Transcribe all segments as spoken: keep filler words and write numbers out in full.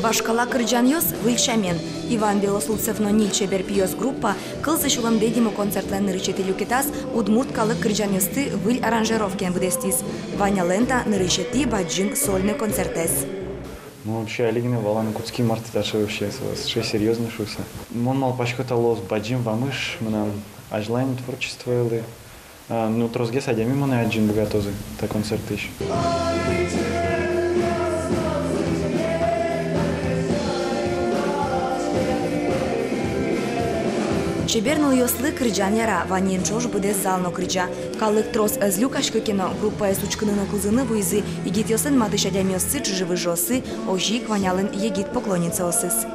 Вашкала кырӟанъёс выль сямен. Иван Белослудцев но «Ньыль чебер пиос» группа кылзэ сюлэмдэ нимо концертлэн нырысетӥ люкетаз удмурт калык кырӟанъёсты выль аранжировкаен быдэстӥз. Ванялэн та нырысетӥ бадӟым сольной концертэз. Ну, вообще, али гинэ валаны кутски, мар тӥ таӵе вообще, со, сыӵе серьёзной шуыса. Мон малпасько, та луоз бадӟым вамыш мынам азьлань творчествоелы. А, ну, тросгес адями монэ адӟыны быгатозы та концертысь. Чебер нылъёслы кырӟан яра, ваньмыз ӵош быдэс зал но кырӟа. Калык трос ӧз люкаськы ке но, группаез учкыны но кылзыны вуизы егитъёслэн матысь адямиоссы, чыжы-выжыоссы, озьы ик Ванялэн егит поклонницаосыз.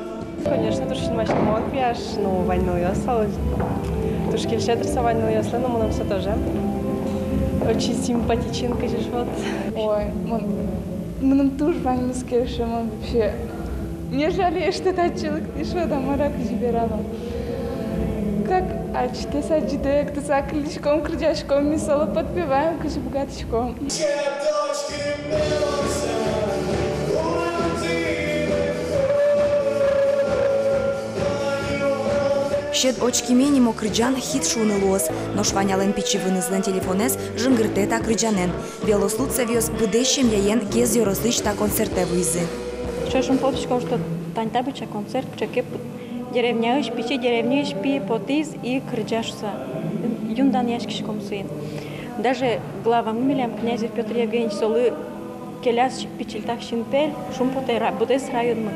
Конечно, туж синмаськымон, пияш, ну, вань нылъёс солы. Туж кельше дыр со вань нылъёслы, но мыным со тоже очень симпатичен, кызьы шуод. Ой, мон, мыным туж ваньмыз кельше, мон вообще не жалею, что татчы лыктӥ, шуод-а, мар-а, кызьы верало. Как ачиз адӟиз, эктыса кылиськом, кырӟаськом, ми солы подпеваем, кызьы быгатӥськом. «Сьӧд очкиме» нимо кырӟан хит шуыны луоз. Нош Ванялэн пичи вынызлэн телефонэз жингыртэ та кырӟанэн. Белослудцевъёс быдэс семьяен Кез ёросысь та концертэ вуизы. Ӵошен потӥськом, что тани та быдӟа концерт, кыӵе ке деревняысь, пичи деревняысь пи потӥз и кырӟа шуса. Юн данъяськиськом соин. Даже главамы милям, Князев Пётр Евгеньевич, солы келяз пичильтак синпель, шумпотэ ра-, быдэс районмы.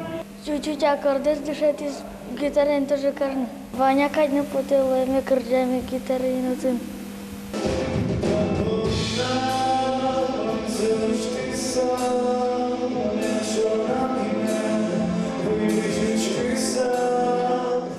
Чуть-чуть аккордэз дышетӥз, гитараен тоже карны. Ваня кадь но потэ луэме кырӟаме гитараен отын.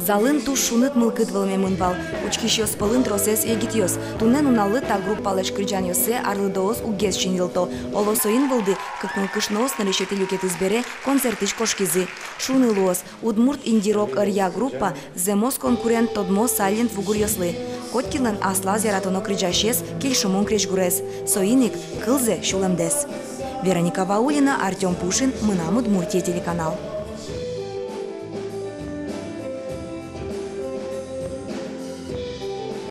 Залын туж шуныт мылкыд вӧлмемын вал. Учкисьёс пӧлын тросэз егитъёс. Туннэ нуналлы та группалэсь кырӟанъёссэ арлыдоос уггес синйылто. Оло, соин вылды кык нылкышноос нырысетӥ люкетэз бере концертысь кошкизы. Шуыны луоз, удмурт инди-рок ӧръя группа зэмос конкурент тодмо «Сайлент Ву Гуръёслы». Котькинлэн аслаз яратоно кырӟасез, кельшымон крезьгурез. Соин ик кылзэ сюлэмдэс. Вероника Ваулина, Артём Пушин, «Мынам Удмуртие» телеканал.